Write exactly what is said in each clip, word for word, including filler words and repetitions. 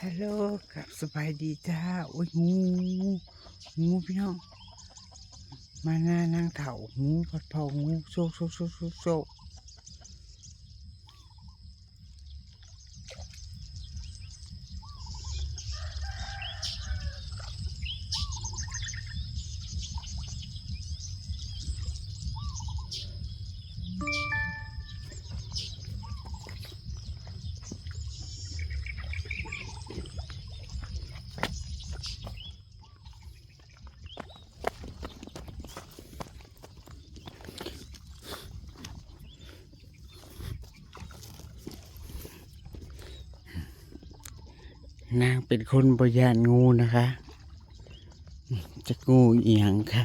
ฮัลโหล ครับ สบายดีจ้า โอ้ย งู งูพี่น้อง มาหน้านั่งเถา งู ผัดเผา งู โซก โซก โซก โซก โซก นางเป็นคนบ่ย้านงูนะคะ จักงูอีหยังค่ะ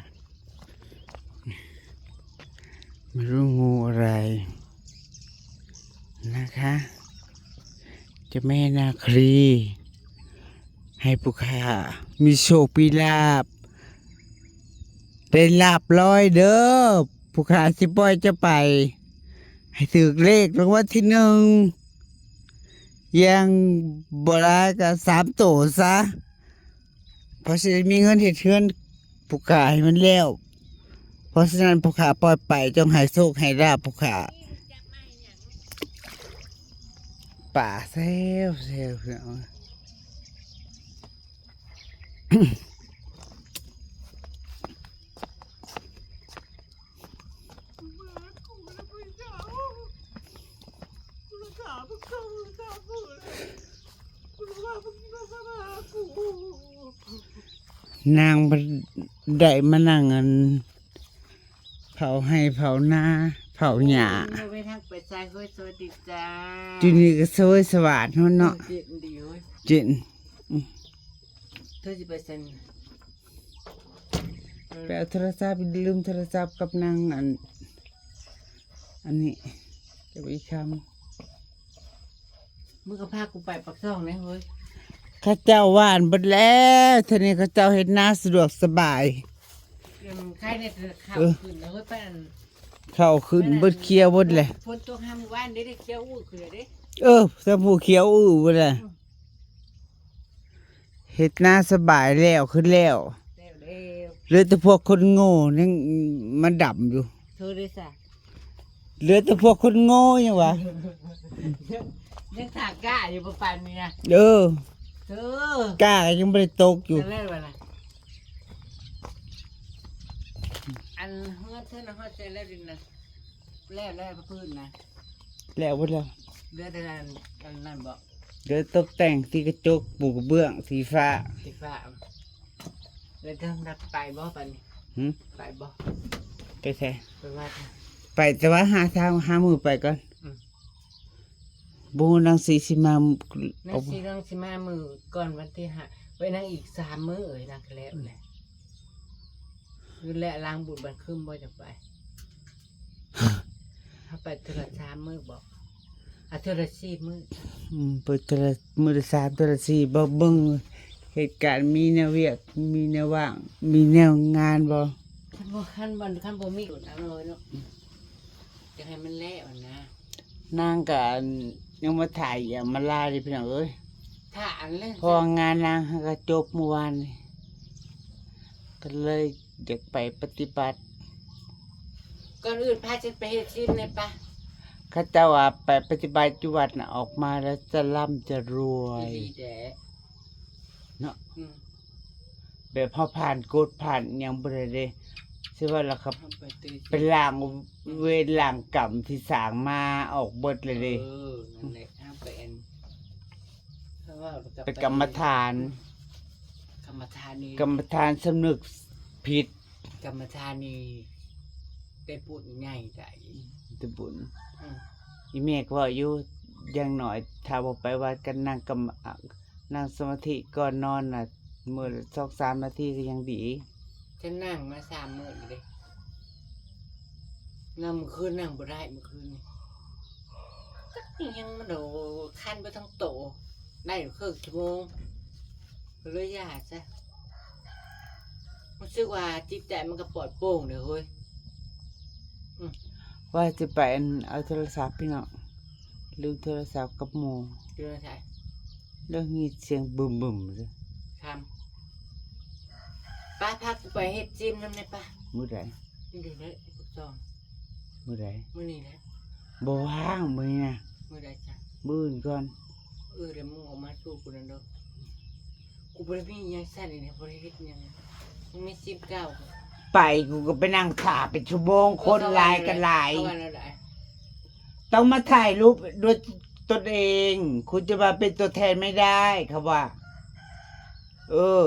ไม่รู้งูอะไรนะคะ เจ้าแม่นาครี ให้ผู้ข้ามีโชคมีลาภ ได้ลาภลอยเด้อ ผู้ข้าสิปล่อยเจ้าไป ให้ถืกเลขรางวัลที่หนึ่ง อย่างบ่หลายก็สามโตซะ เพราะสิได้มีเงินเฮ็ดเฮือนผู้ข้าให้มันแล้ว เพราะฉะนั้นผู้ข้าปล่อยไป จงให้โชคให้ลาภผู้ข้า ป่าแซวแซวพี่น้อง นางบ่ได้มานั่งอัน เผาไฮ่เผานา เผาหญ้า เออ ไปทางไปซ้าย เฮ้ย สวัสดีจ้า อยู่นี่ก็สวยสวัสดเนาะ เออ เย็นดีเว้ย เย็น เธอสิไปไส ไปเอาโทรศัพท์ ลืมโทรศัพท์กับนางอัน อันนี้ จะไปอีกคำ มึงก็พากูไปปากซองแหน่เฮ้ย เขาเจ้าหว่านเบิดแล้ว ทีนี้เขาเจ้าเฮ็ดนาสะดวกสบาย อืม ใครเนี่ยจะเข้า เออ ขึ้นแล้วเฮ้ย ไปอัน เข้าขึ้นเบิดเขียวเบิดแหละ ฝนตกห้ามวานได้ ได้เขียวอู้ขึ้นเลยเด้ เออ ถ้าผู้เขียวอู้เบิดแหละ อืม เฮ็ดนาสบายแล้วขึ้นแล้ว แล้ว แล้ว เหลือแต่พวกคนโง่ยังมาดำอยู่ เธอเด้ซะ เหลือแต่พวกคนโง่ยังวะ ยัง ยังถากล้าอยู่บ่ปานนี้นะ เออ เธอ กล้ายังบ่ได้ตกอยู่ จะเล่นวะนะ อันเฮือนเธอนะ ฮอดใจแล้วดินนะ แล้ว แล้วพื้นนะ แล้วเบิดแล้ว เหลือแต่อัน อันนั้นบ่ เดี๋ยวตกแต่งสีกระจก ปูกระเบื้องสีฟ้า สีฟ้า แล้วเธอนัดไปบ่ปานนี้ หึ ไปบ่ ไปไส ไปวัดนะ ไปแต่ว่าหาเช้าหามื้อไปก่อน อืม บ่ฮู้นางสีสิมา นางสี นางสิมามื้อก่อนวันที่ห้า ไว้นางอีกสามมื้อเอ้ย นางก็แล้วแหละ คือและล้างบุญบัดคืนบ่จะไป ถ้าไปเทื่อละสามมื้อบ่ อ่ะ เทื่อละสี่มื้อ อืม ไปเทื่อละมื้อละสาม เทื่อละสี่ บ่เบิ่งเหตุการณ์ มีแนวเวียก มีแนวว่าง มีแนวงานบ่ คันบ่ คันบ่ คันบ่มีอดเอาเลยเนาะ จะให้มันแล้วนะ นางก็ยังมาถ่ายอีหยังมาลาเลยพี่น้องเอ้ย ถ่ายอันเลย เพราะว่างานนางก็จบเมื่อวานนี่ ก็เลยอยากไปปฏิบัติ ก่อนอื่นพาฉันไปเฮ็ดศีลหน่อยปะ เขาเจ้าว่าไปปฏิบัติอยู่วัดน่ะ ออกมาแล้วจะร่ำจะรวย อีหลีแดะ เนาะ อืม แบบเฮาผ่านกฎผ่านอิหยังบ่ได้เด้ สิว่าแล้วครับ เฮาไปตื่น ไปล้างเวรล้างกรรมที่สร้างมาออกเบิดเลยเด้ เออ นั่นแหละ เฮาไปอัน เฮาว่ากับ ไปกรรมฐาน กรรมฐานนี่ กรรมฐานสำนึกผิด กรรมฐานนี่ได้บุญใหญ่ได้ ได้บุญ อืม อีแม่ก็ว่าอยู่ อย่างน้อยถ้าบ่ไปวัดก็นั่งกรรม นั่งสมาธิก่อนนอนน่ะ มื้อละสองสามนาทีก็ยังดี ฉันนั่งมาสามมื้อแล้วเด้ นั่งเมื่อคืนนั่งบ่ได้เมื่อคืนนี่ จักอิหยังมันโดคันไปทั้งโต ได้อยู่ครึ่งชั่วโมง ก็เลยอย่าซะ รู้สึกว่าจิตใจมันก็ปลอดโปร่งเลยเฮ้ย อืม ว่าจะไปอันเอาโทรศัพท์พี่น้อง ลืมโทรศัพท์กับหมู่ อยู่ในไส แล้วมีเสียงบึมๆเลย ทำป้าพากูไปเฮ็ดซิมนำได้ปะ มื้อใด นี่เดี๋ยวเลยจอง มื้อใด มื้อนี้แหละ บ่ว่างมื้อนี้นะ มื้อใดจ้ะ มื้ออื่นก่อน เออเดี๋ยวมึงออกมาสู้กูนั่นเด้อกูบ่ได้มีอิหยังใส่เลยเนี่ยบ่ได้เฮ็ดอิหยังมึงมีซิมเก่า ไปกูก็ไปนั่งถ่าเป็นชั่วโมง คนหลายกันหลาย เข้ามาแล้วหลาย ต้องมาถ่ายรูปด้วยตนเอง คุณจะมาเป็นตัวแทนไม่ได้เขาว่า เออ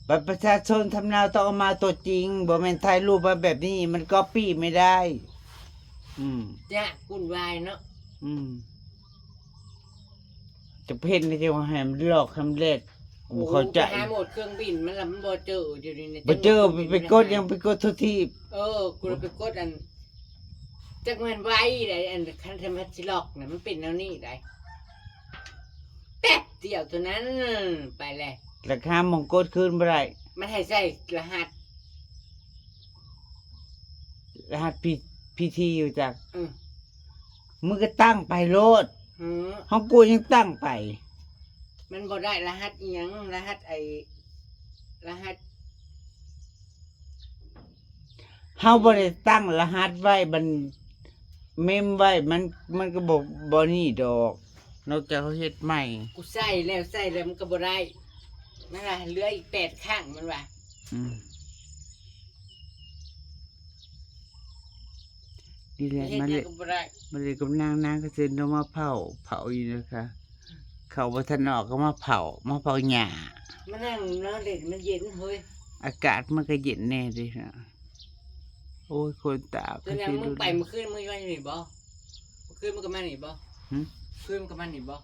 บัตรประชาชนสำเนาต้องเอามาตัวจริง บ่แม่นถ่ายรูปมาแบบนี้ มันก๊อปปี้ไม่ได้ อืม จ้ะวุ่นวายเนาะ อืม จะเพ่นในที่ว่าให้มันหลอกให้มันเล่นกูเข้าใจ โอ้โหไปหาโหมดเครื่องบินมันละมันบ่เจออยู่นี่นะ ไปเจอไปไปกดยังไปกดทุกที่ เออ กูเลยไปกดอันจักมันไว้ได้อันคันธรรมชิล็อกนะมันเป็นแนวนี้ได้แป๊บเดียวเท่านั้นไปเลย ราคามองกดคืนบ่ได้ มันให้ใส่รหัส รหัสพีพีทีอยู่จาก อืม มึงก็ตั้งไปโลด หือ ของกูยังตั้งไป มันบ่ได้รหัสอีหยังรหัสไอ้รหัส เฮาบ่ได้ตั้งรหัสไว้มันเมมไว้มันมันก็บ่บ่นี่ดอก นอกจากเขาเฮ็ดใหม่ กูใส่แล้วใส่แล้วมันก็บ่ได้มันว่าเหลืออีกแปดครั้งมันว่า อืมนี่แหละ เฮ็ด มา ห เล ยัง ย ก็บ่ได้ มาเลยกับนางนางก็เชิญเรามาเผาเผาอยู่นะคะ เขาบ่ทันออกก็มาเผามาเผาหญ้า มานั่งเนาะเล่นมันเย็นเฮ้ย อากาศมันก็เย็นแน่เลยนะโอ้ยคนตาบ ตอนนั้นมึงไปเมื่อคืนมึงว่าอยู่นี่บ่เมื่อคืนมึงก็มานี่บ่ หึ คืนมึงก็มานี่บ่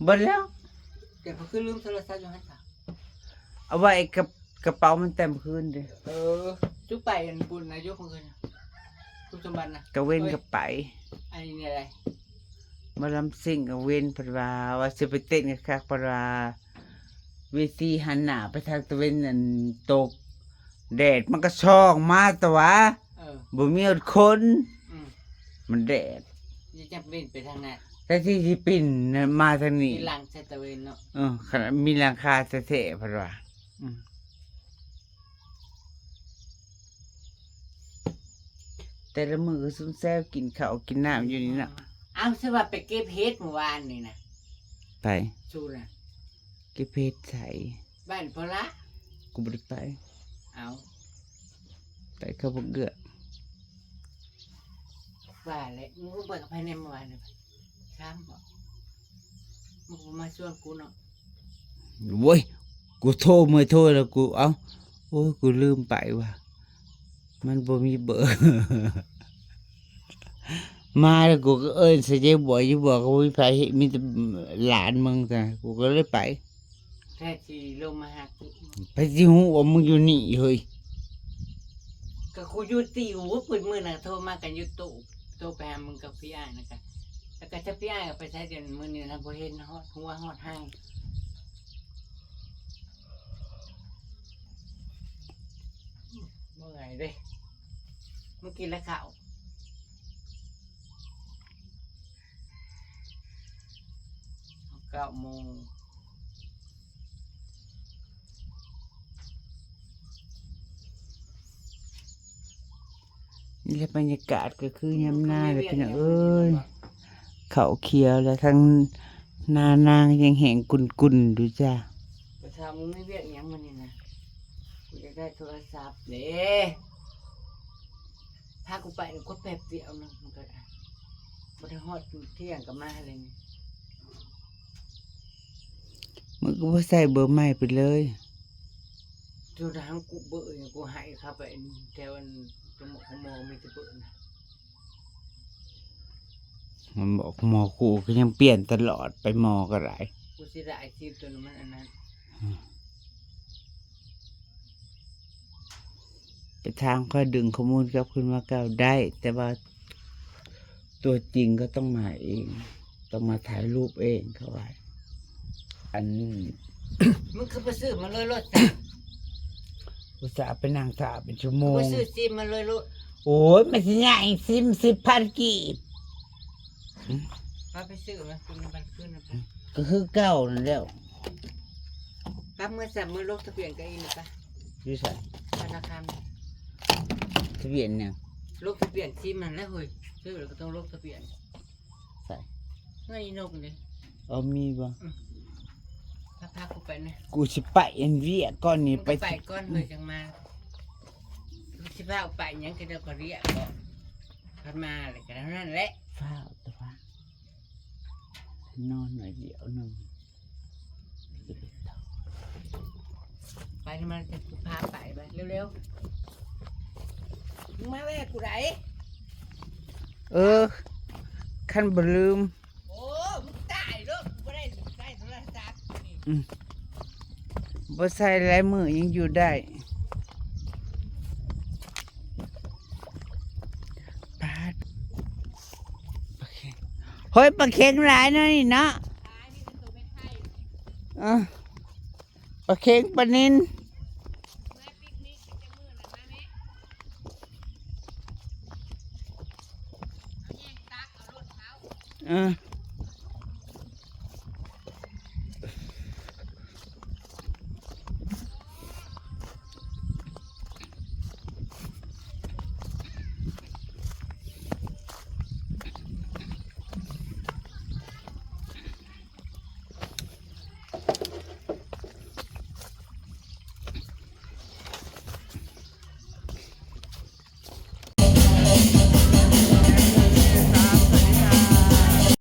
บ่แล้ว เดี๋ยวเมื่อคืนลืมโทรศัพท์อยู่ให้ค่ะ เอาไว้กับกระเป๋ามันเต็มคืนเลย เออจุไปอันบุญนะยกของเงินคุณสมบัตินะ กะเว้นกับไป อันนี้อะไร มาลำซิ่งกะเว้นเพิ่นว่าว่าสิไปเต้นกันคักเพิ่นว่าเวทีหันหน้าไปทางตะเวนนั่นตก แดดมันก็ส่องมาแต่ว่า เออ บ่มีคน อืม มันแดด นี่จะบินไปทางนั้น แต่ที่สิปิ่นน่ะมาทางนี้ มีหลังใส่ตะเวนเนาะ เออขนาดมีหลังคาแท้ๆเพิ่นว่าอืมแต่ละมื้อก็ซุ่มแซวกินข้าวกินน้ำอยู่นี่เนาะ เอาสิว่าไปเก็บเห็ดเมื่อวานนี่นะ ไป ชูนะ เก็บเห็ดใส่ บ้านพอละ กูบ่ได้ไป เอา ไปเข้าบ่เกือ ว่าแหละมึงไปกับใครในเมื่อวานนี่ข้ามบอกมึงก็มาชวนกูเนาะ โว้ย กูโทรเมื่อโทรแล้วกู เอ้า โอ้ย กูลืมไปว่ะ มันบ่มีเบอร์ มาแล้วกูก็เอิ้นใส่เจ๊บอย เจ๊บอยก็บ่มีไผเห็น มีแต่หลานมึงจ้ะ กูก็เลยไป แท้ที่ลงมาหากู ไปสิฮู้ว่ามึงอยู่นี่เฮ้ย ก็กูอยู่ติวปืนมือนะโทรมากันอยู่ตู้โทรไปหามึงกับพี่อ้ายนะกะแล้วก็ถ้าพี่อ้ายก็ไปใช้เดือนมือนี่นะพอเห็นฮอดหัวฮอดห้างเมื่อยเด้มึงกินแล้วข้าวเก้าโมง นี่แหละบรรยากาศก็คือยามนาเลยพี่น้องเอ้ย เขาเขียวแล้วทั้งนานางยังแหงกุ่นๆอยู่จ้า ไปทำมึงไม่เวียกอิหยังมันนี่นะกูจะได้โทรศัพท์เด้ถ้ากูไปนี่ก็แป๊บเดียวนึงมันก็ได้บ่ได้ฮอดเที่ยงก็มาเลยนี่ มึงก็บ่ใส่เบอร์ใหม่ไปเลย โทรทางกูเบอร์นี่กูให้เขาไปแถวอันตมขมมีแต่เบอร์นะ มันบอกหมอกูก็ยังเปลี่ยนตลอดไปหมอก็ได้ กูสิได้อาชีพตัวนั้นมันอันนั้น ไปทางค่อยดึงข้อมูลกลับคืนมาเก่าได้ แต่ว่าตัวจริงก็ต้องมาเอง ต้องมาถ่ายรูปเองเขาว่า อัน มึงคือไปซื้อมาเลยรถ อุตส่าห์ไปนั่งถ่าเป็นชั่วโม ไป ง ซื้อซิมมาเลยรถ โอ้ยมันสิใหญ่ซิมสิบพันกีบ พาไปซื้อมาคุณมันขึ้นนะปะ ก็คือเก่านั่นแหล้ว กลับเมื่อสามมื้อลงทะเบียนก็อีกนะปะ อยู่ไส ธนาคาร ทะเบียนหยัง ลงทะเบียนซิมมันแล้วเฮ้ย ซื้อแล้วก็ต้องลงทะเบียน ไส เงินอีนกนี่ เอามีบ่ อืม พาพากูไปนะ กูสิไปอันเวียกก่อนนี่ มึงก็ไป ไปก่อนเฮ้ยจังมา กูสิพาไปหยังก็เดี๋ยวก็เรียกก็ พัดมาเลยก็เท่านั้นแหละ ฟ้าวแต่ว่า นอนหน่อยเดียวหนึ่ง ไปนี่มันจะพาไปไปเร็วๆ มึงมาแวะกูไหน เออ คันบ่ลืม โอ้ มึงตายเด้อ กูบ่ได้ใช้โทรศัพท์นี่ อืม บ่ใส่หลายมื้อยังอยู่ได้ ปาด ปลาเค็ง เฮ้ย ปลาเค็งหลายเนาะนี่เนาะ เออ ปลาเค็ง ปลานิล เออ